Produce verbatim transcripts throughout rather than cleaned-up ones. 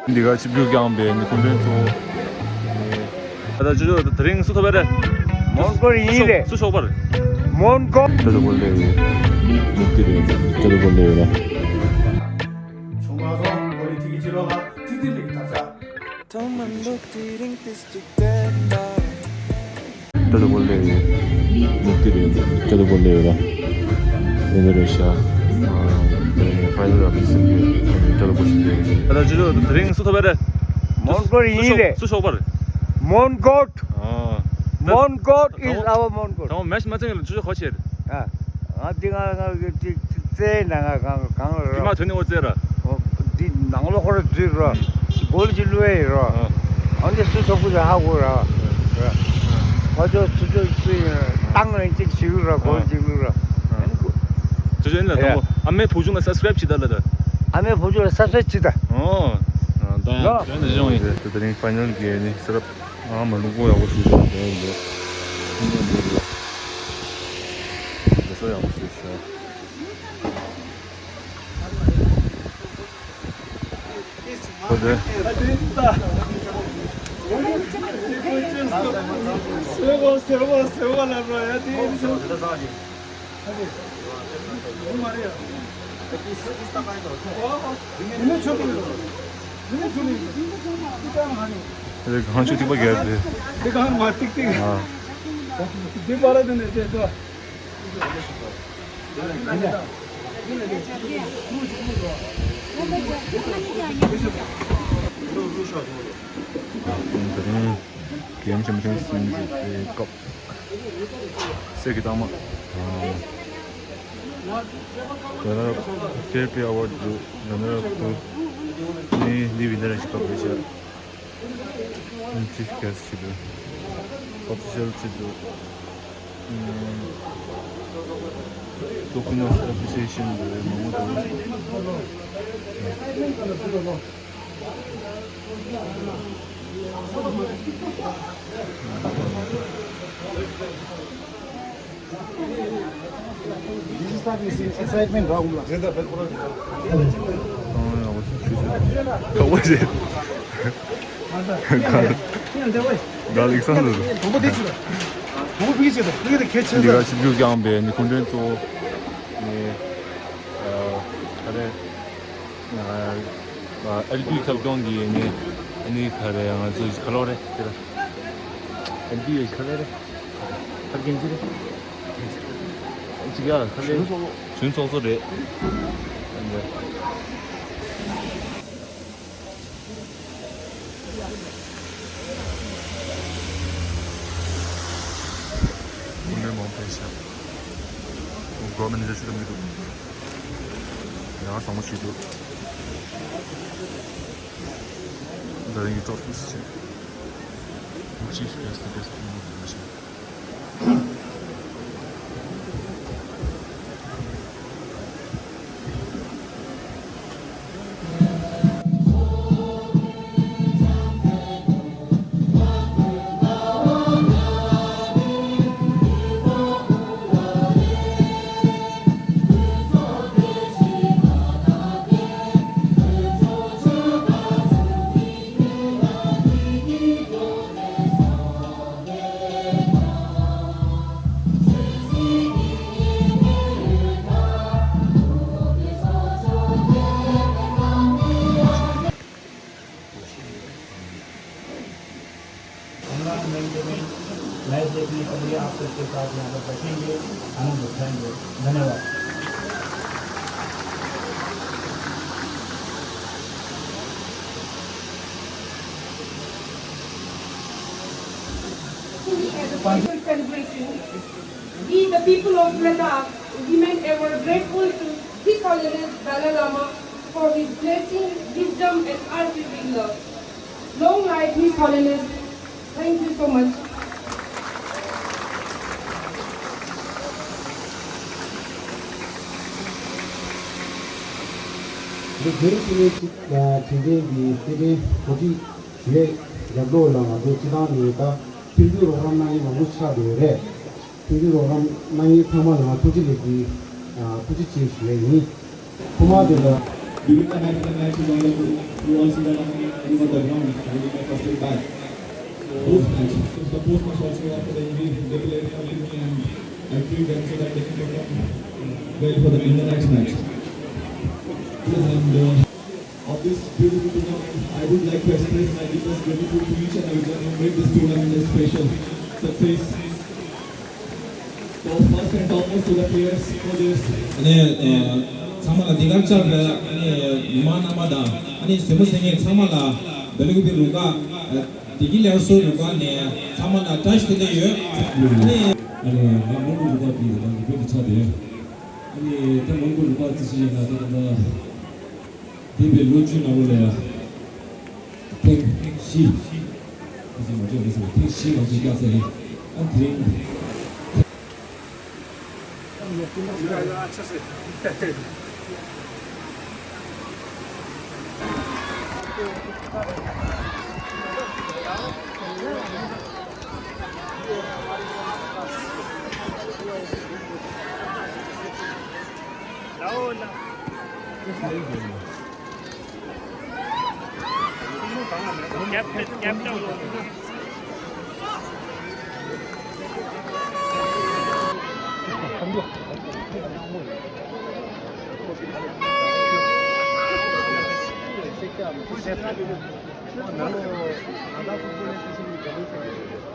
འདི་ག་ཆིབས་བསྒྱུར་བསྐྱངས་པའི་ནི་སྐུ་མགྲོན་ཚོ། ད་ལྟ་ཅོ་ཅོ་དེ་རིང་སུ་ཐོབ་པ་རེད། མོན་གྷོ་ཡིན་རེད། སུ་ཤོག་པ་རེད། མོན་གྷོ། ད་ལྟ་གོ་ལེ་ཡོད། མུག་ཏི་རེད། ད་ལྟ་གོ་ལེ་ཡོད་ར། ཆུང་མ་སོང་གོ་ལི་ཐིག་གི་ཕྱི་ལོགས་ལ་ཐིག་ཐིག་ལིག་ད་ཆ། ད་ལྟ་གོ་ལེ་ཡོད། མུག་ཏི་རེད། ད་ལྟ་གོ་ལེ་ཡོད་ར། ཨིན་དོ་ནེ་ཤི་ཡ། ཕའི་ནལ་ལ་ཕི་སིན་གི་ད་ལྟ་གོ་ཤི་རེད། ད་ལྟ་ཅོ་ཅོ་དེ་རིང་སུ་ཐོབ་པ་རེད། མོན་གྷོ་ཡིན་རེད། སུ་ཤོག་པ་རེད། མོན་གྷོ། ཨོ། མོན་གྷོ་is our མོན་གྷོ། ད་མེ་ཤི་མ་ཚང་ལ་ཅོ་ཅོ་ཁོ་ཆེ་རེད། ཨ། ང་འདི་ང་ང་གི་ཅིག་རྩེ་ན་ང་གང་གང་ལ་རོ། འདི་མ་ཐོན་ནི་འོ་རྩེ་ར། འོ། འདི་ནང་ལོགས་ཁོ་ར་འཛུལ་རོ། སྒོ་ལ་ཅིག་བླུགས་ཡ་ཡིན་རོ། ཨ། འོ་འདི་སུ་ཚོགས་ཀུ་ཅིག་ཧ་གོ་ར། ཨ། ཕ་ཅོ་སུ་ཚོགས་སུ་ཡིན་ར་བཏང་རེ་ཅིག་ཞིག་ར་སྒོ་ལ་ཅིག་བླུགས་ར། ཨ། ཅོ་ཅོ་ཡིན་ལ་དང་པོ་ཨ་མའི་བུ་ཆུང་ལ་སབ་སི་ཀ་རེབ་བྱེད་ད་ལ་ད། ཨ་མའི་བུ་ཆུང་ལ་སབ་སི་ཀ་རེབ་བྱེད་ད། ཨོ། ད་ཡང་ད་ནི་བྱུང་ཡིན། དེ་དེ་རིང་ཕའི་ནལ་གི་ནི་སི་རབ། ཨ་མ་ལུག་པོ་ཡག་པོ་ཞིག་རེད་དེ་འདི། ཨིན་ཇི་འདི་རེད། འདི་ཚོ་ཡག་པོ་ཞིག་ཤོག་ཁོ་དེ། སེར་བ་སེར་བ་སེར་བ་ལབ་ར་ཡ་དེ་ཡིན་ཚོ། དེ་གང་ཆུ་ཐིགས་པ་རྒྱབ་དེ། དེ་གང་མ་ཐིག་ཐིག་ཨ། དེ་པ་ར་དེ་ནས་བྱས་ཚོ། དེ་རིང་རྒན་ཆེན་པོ་ཆུང་གསུམ་གྱི་དེ་སྐབས། གསེར་གྱི་རྟགས་མ། ཨ། ད་ལྟ་ཀེར་པི་ཨ་ཝར་ཌི་འདུག་ད་ལྟ་བུ་ནི་ལི་ཝི་ནེ་ར་ཞིག་སྐབས་རེད་ཤག་ཆིཕ་གེ་སི་ཊི་ཞིག་འདུག་ཨོ་ཕི་ཤལ་ཅིག་འདུག་ཨ། ཊོ་ཀེན་ཨོཕ་ཨེ་པི་རི་སི་ཨེ་ཤན་འདུག་མང་པོ་འདུག This is excitement, Rahul. འདི་ག་ཆིབས་བསྒྱུར་བསྐྱངས་པའི་ནི་སྐུ་མགྲོན་གཙོ་བོ་ནི་ཨ་ག་རེ། ཨ་ཨེལ་པི་ཁྱབ་ཁོངས་ཀྱི་ནི་ནི་ག་རེ་ང་ཚོ་ག་ལོ་རེད་དེ་ར། ཨེལ་པི་ཡོད་ག་ལེ་རེད། ཧར་གན་ཟི་རེད། ཅི་ག་ག་ལེ། གཞོན་ཚོགས་གཞོན་ཚོགས་གཙོ་རེད། སྐུ་མགྲོན་མང་པོ་ཕེབས་ཤག་སྒོ་མེ་ནེ་ཇར་ཞིག་ལ་མི་འདུག་ཡང་བཟང་པོ་ཞིག་འདུག་ད་རིང་གི་ཊོ་ཕིས་ཆེ། ཅིཕ་གེ་སི་ཊི་གེ་སི་ཊི་ཨིན་ཞིག online maintenance, match देखने के लिए आप सबके साथ यहाँ पर बैठेंगे, आनंद उठाएंगे। धन्यवाद। As a special celebration, we, the people of Ladakh, remain ever grateful to His Holiness Dalai Lama for his blessing, wisdom, and unwavering love. Long live His Holiness. Thank you so much. འདི་དེ་རིང་དེ་ནས་ཅིག་དྲན་རྟེན་གྱི་རྟེན་འབྲེལ་གོ་སྒྲིག་ཞུ་ཡས་རྒྱབ་ལོགས་ལ་ང་ཚོ་སྤྱི་བཏང་ནས་ད་མཐུན་འགྱུར་རོགས་རམ་གནང་མཁན་མང་པོ་ཆགས་བསྡད་ཡོད་རེད། མཐུན་འགྱུར་རོགས་རམ་གནང་མཁན་ཚང་མ་ལ་ང་ཐུགས་རྗེ་ལེགས་ཀྱི་ཐུགས་རྗེ་ཆེ་ཞུ་ཡས་ཡིན། Kumar Dutta, during the match, the match is on the, you all see that on the, you know, the ground, holding the first aid bag. Post match, the post match also after the injury, they played for me and I treat them so that they can perform well for the, in the next match. And, uh, of this beautiful tournament, I would like to express my deepest gratitude to each and everyone who made this tournament a special success. So first and foremost to the players for this. ཨ་ནི་ཨ་ཚང་མ་ལ་འདི་གར་བཅར་བའི་ཨ་ནི་མི་མང་རྣམ་པ་དང་ཨ་ནི་གཟིགས་མོ་གཟིགས་མཁན་ཚང་མ་ལ་བོད་ཀྱི་རུ་ཁག་བདེ་སྐྱིད་ལེགས་གསོལ་རུ་ཁག་ནས་ཚང་མ་ལ་བཀྲ་ཤིས་བདེ་ལེགས་ཡོད། ཨ་ནི་ཨ་ནི་ང་མོན་གྷོ་རུ་ཁག་གི་ནང་གི་དཔོན་དུ་ཆགས་ཏེ་ཨ་ནི་ད་མོན་གྷོ་རུ་ཁག་རྩིས་ཞིབ་ཡིན་ན་ད་ལྟ་འདས་པའི་ལོ་བཅུ་ནང་ལོགས་ལ་ཐེངས་བཞི། ཨ་ཙི་མ་བརྗེད་མི་སྲིད་པ་ཐེངས་བཞི་ང་ཚོས་བཀྱགས་ཚར་ཡིན། ཨ་དེ་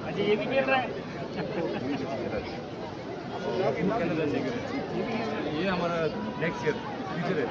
རིང་अच्छा, ये भी खेल रहा है। ये हमारा next year future है।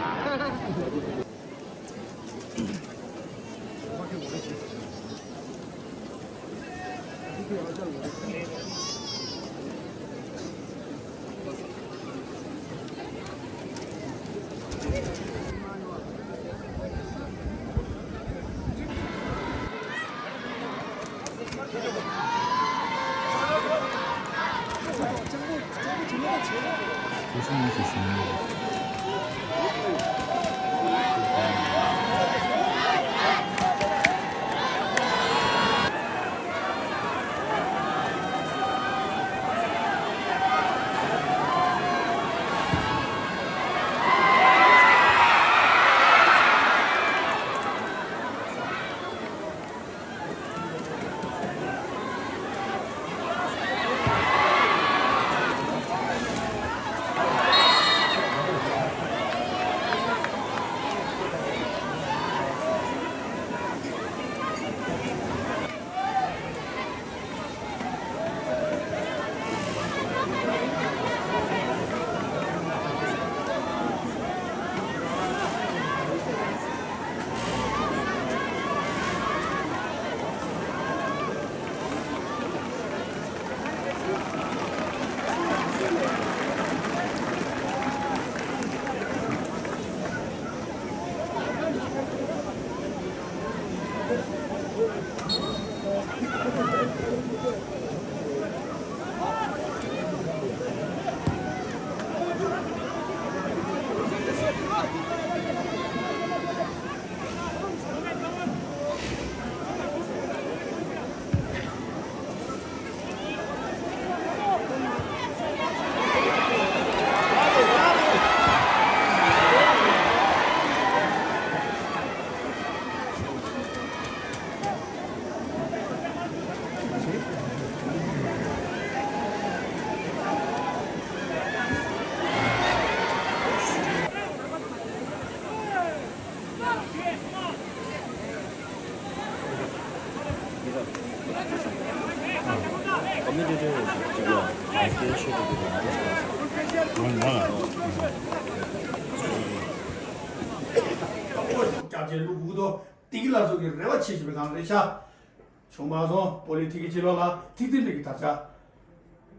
སྐྱབས་རྗེ་ཀླུ་སྒུག་དོ། ཏི་ཀི་ལ་སོགས་ཀྱི་རེ་བ་ཆེ་ཞུ་བའི་སྒང་རེད་ཤག་བྱུང་མ་སོང་། པོ་ལི་ཐིག་གི་ཕྱི་ལོགས་ལ་ཐིག་ཐིག་མིག་གི་དར་ཆ་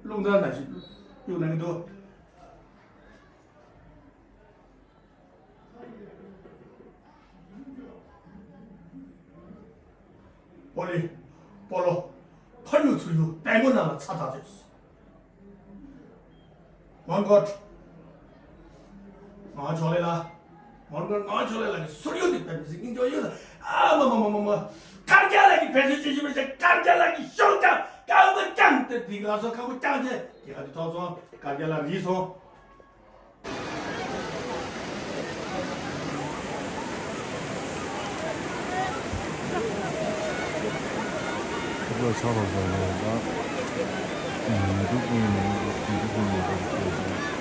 རླུང་ལྟར་ན་ཞིག་གཡུག་གནང་གི་འདུག་པོ་ལི། སྤོ་ལོ། ཕ་ཡུལ་ཚུར་ཡུལ་དཔལ་མགོན་རྣམས་ལ་ཚ་ཐག་ཆོད། མོན་གྷོ། ངག་ཆོག་ལེ་ལ། མོན་གྷོ་ངག་ཆོག་ལེ་ལ་གི་སོར་ཡུལ་དེ་དཔེ་མི་སྲིད་སྙིང་རྗེ་ཡོད། ཨ་མ་མ་མ་མ་མ། དཀར་རྒྱ་ལ་གི་བེད་སྤྱོད་བྱེད་ཀྱི་མི་ཤེས། དཀར་རྒྱ་ལ་གི་ཤོག་ཀྱང་རྐང་པ་བརྐྱངས་ཏེ་སྡིག་ལ་སོགས་ཁ་པོ་བརྐྱངས་ཏེ་རྒྱལ་ཁ་དེ་ཐོབ་སོང་། དཀར་རྒྱ་ལ་རིལ་སོང་། ཆགས་པར་བྱས་ནས་ད། མི་འདུག་ཀུན་ནས་མི་འདུག་ཀུན་ནས་ཀུན་ནས་ཀུན་ནས།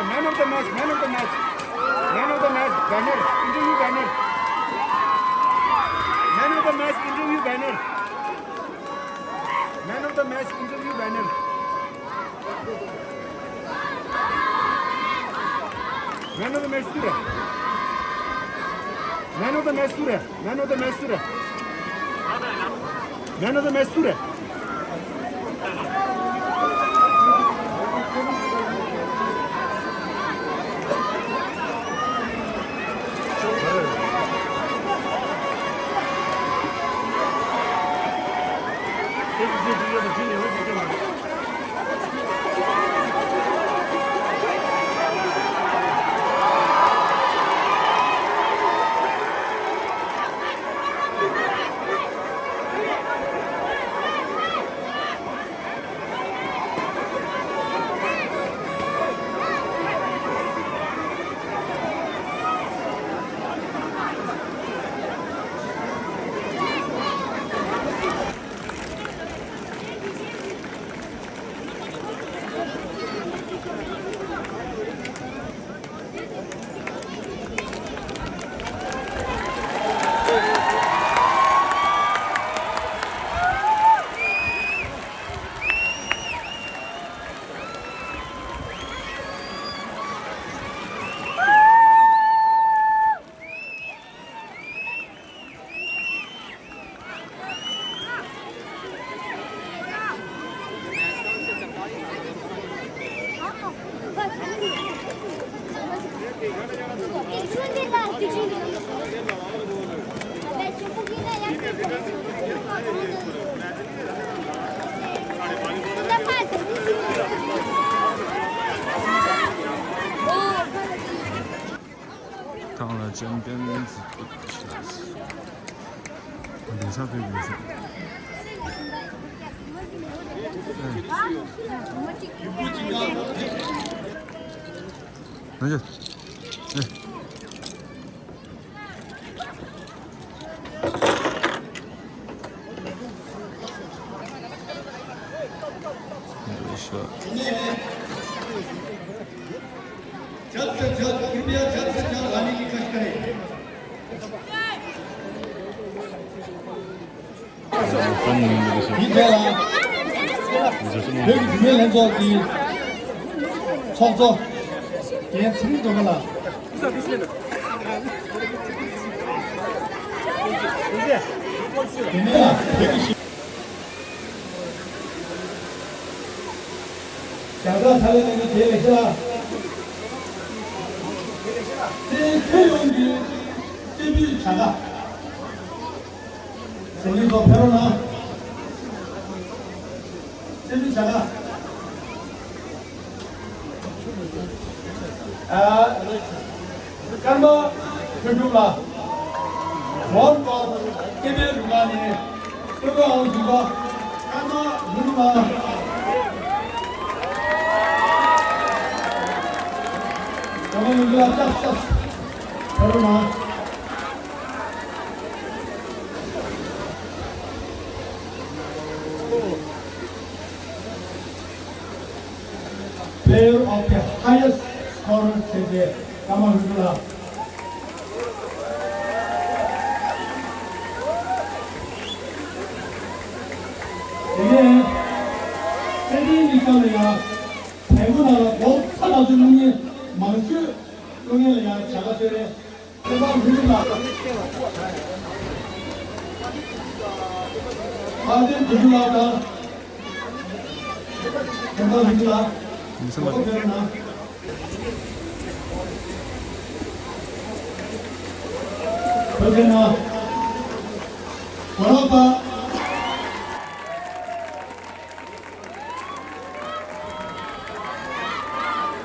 Man of the match, man of the match. Man of the match, banner, interview banner. Man of the match, interview banner. Man of the match, interview banner. Man of the match སུ་རེད། Man of the match སུ་རེད། Man of the match སུ་རེད། Man of the match སུ་རེད། ཐང་ལ་ Champions League Pictures. Desa pe desa. Aja. Eh. Хорошо. जल्द से जल्द, कृपया जल्द से जल्द आने की कोशिश करें। ཡིན་ཚད་ལ། བོད་ཀྱི་བུད་མེད་ལྷན་ཚོགས་ཀྱི་ཚོགས་གཙོ་རྒན་ཚེ་རིང་སྒྲོལ་མ་ལགས། དེ་ནས་ལ་བོད་ཀྱི་ཞི། རྒྱ་གར་ཐ་ལེ་ནང་གི་རྒྱལ་ལེགས་ཤ། དེ་ཁྱོད་ཡོངས་ཀྱི་སྤྱི་འཐུས་བྱ་དགའ། གཞུང་ལས་ཚོ་ཕེབས་རོགས་གནང་། སྤྱི་འཐུས་བྱ་དགའ། ཨ། ཀརྨ་ལྷུན་གྲུབ་ལགས། མོན་གྷོ་སྐྱེ་དཔལ་རུ་ཁག་ནས་སྐུ་ངོ་འོག་འཛིན་པ་ཀརྨ་ལྷུན་གྲུབ་ལགས། ཀརྨ་ལྷུན་གྲུབ་ལགས་ལྕགས་ལྕགས་ཕེབས་རོགས་གནང་། Player of the highest scorer ཆེན་པོའི་ཀརྨ་ལྷུན་གྲུབ་ལགས། དེ་ནས་ཚེ་བརྟན་གྱི་སྐབས་ལ་ཡང་བལ་པོ་ནང་ལ་སྒོ་ཁ་ལག་ཏུ་བླུག་མཁན་མང་ཤོས་བླུག་མཁན་ལ་ཡང་བྱ་དགའ་གསོལ་རས། ཨ་ལྡན་དོན་གྲུབ་ལགས་དང་། ཨ་ལྡན་དོན་གྲུབ་ལགས། མི་སེམས་པ། བོད་དོན་ནང་། བོད་དོན་ནང་། གོ་ལག་པ།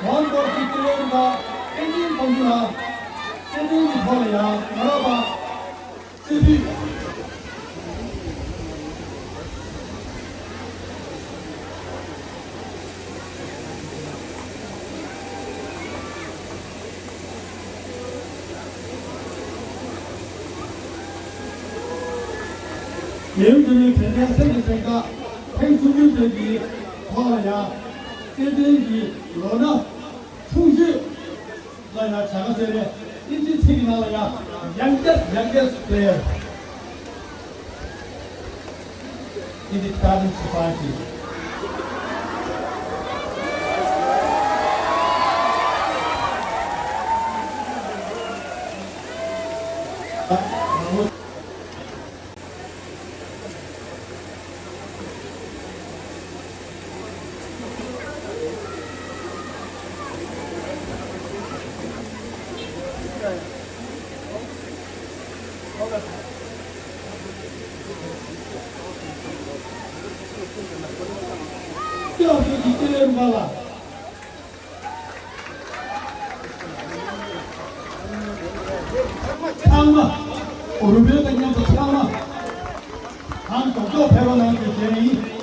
ཝང་ཀོར་གྱི་སྤྱི་བློན་པ་བསྟན་འཛིན་དཔལ་འབྱོར་ལགས། བསྟན་འཛིན་གྱི་ཐོག་ལ་ཡང་ང་རོགས་པ་སྤྱི་འཐུས། རྒྱལ་ཡུམ་དུ་མའི་དད་ལྡན་སེམས་ཀྱི་སེམས་ཁ་ཐེངས་སུམ་ཅུ་དོན་གྱི་ཐོག་ལ་ཡང་བསྟན་འཛིན་གྱི་ལོ་ན་ཆུང་ཤོས་ལ་ཡང་བྱ་དགའ་གསོལ་རས། ཨིན་ཇིའི་ཚིག་གི་ནང་ལ་ཡང་youngest, youngest player in the Tibetan society. ཚང་མ། རུ་སྦལ་དང་མཉམ་དུ་ཚང་མ། གང་མགྱོགས་མགྱོགས་ཕེབས་རོགས་གནང་ཞེས་ཞུ་ཡ་ཡིན།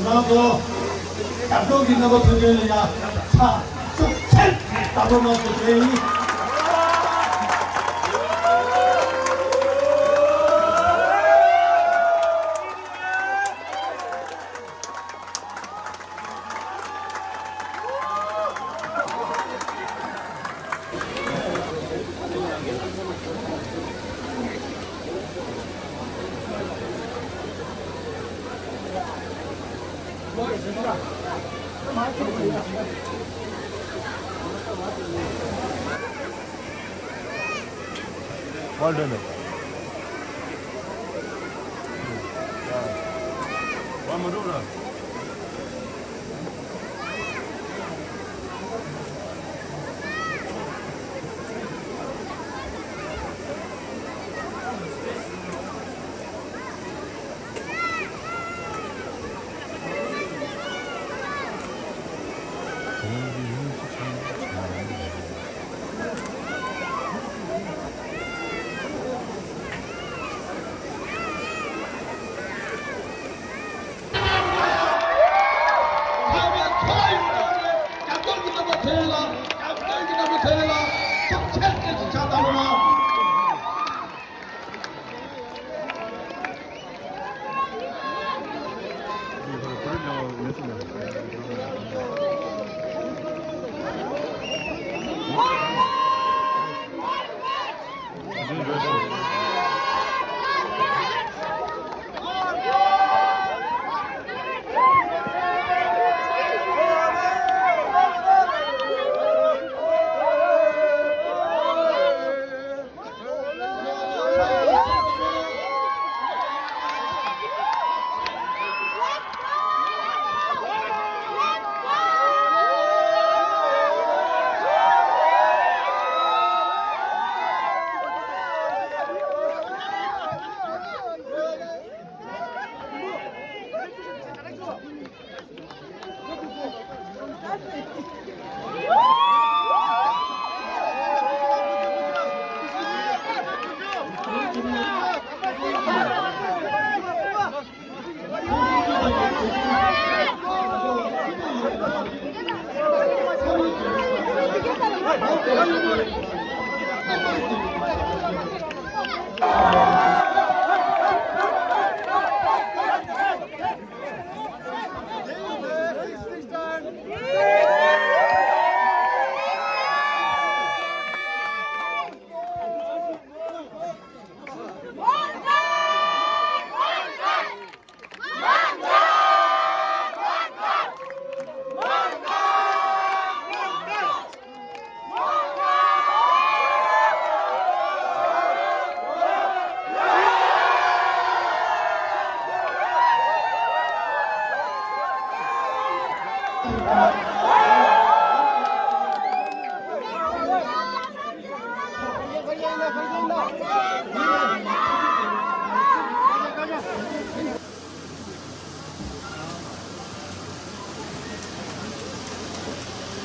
ང་ཚོ་རྒྱབ་སྐྱོར་གྱི་རྣམ་པ་ཐོན་མཁན་ལ་ཡང་ཕྱག་ཤུགས་ཆེན་བརྡབ་རོགས་གནང་ཞེས་ཞུ་ཡས་ཡིན།